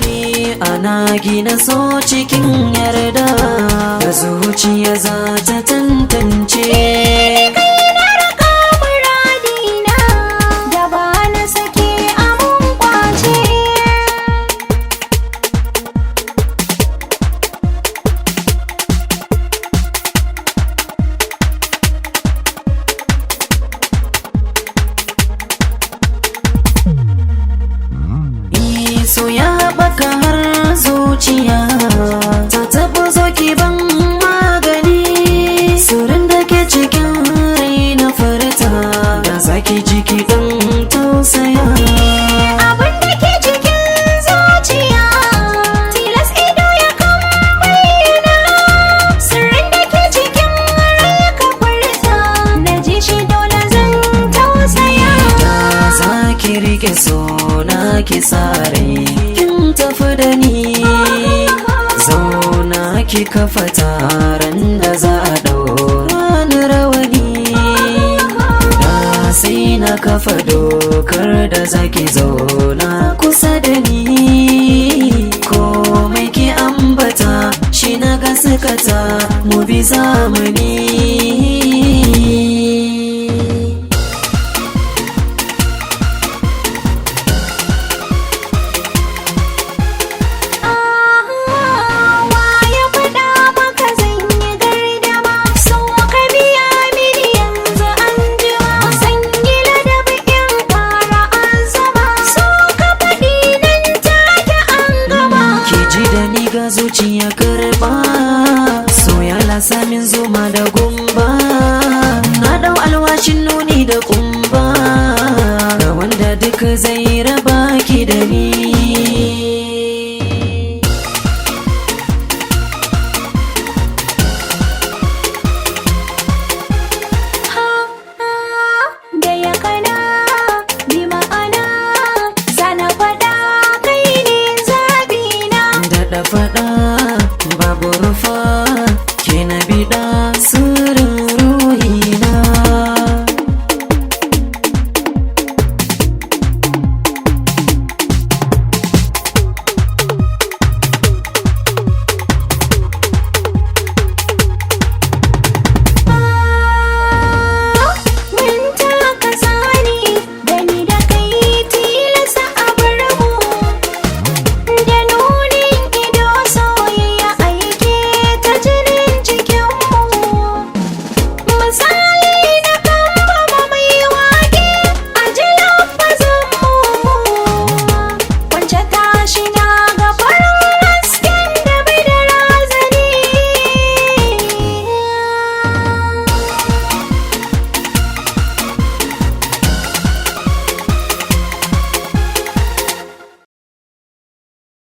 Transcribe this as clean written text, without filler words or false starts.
Ana gina so cikin yarda da zuciya za ta tantance. Kai na raka muradina da ba na sake amun kwace. So ya haɓaka har zuciya ta taɓa zo ki ban magani, sirrin da ke cikin rai na furta, da zaki jiki ɗan tausaya. Abin da ke cikin zuciya tilas ido ya kan bayyana, sirrin da ke cikin rai ka furta, na ji shi dole zan tausaya. Da zaki rike sona ki sare kin tafi da ni, zauna ki kafa taron da za a ɗaura ni rawani, da sai na kafa dokar da zaki zo.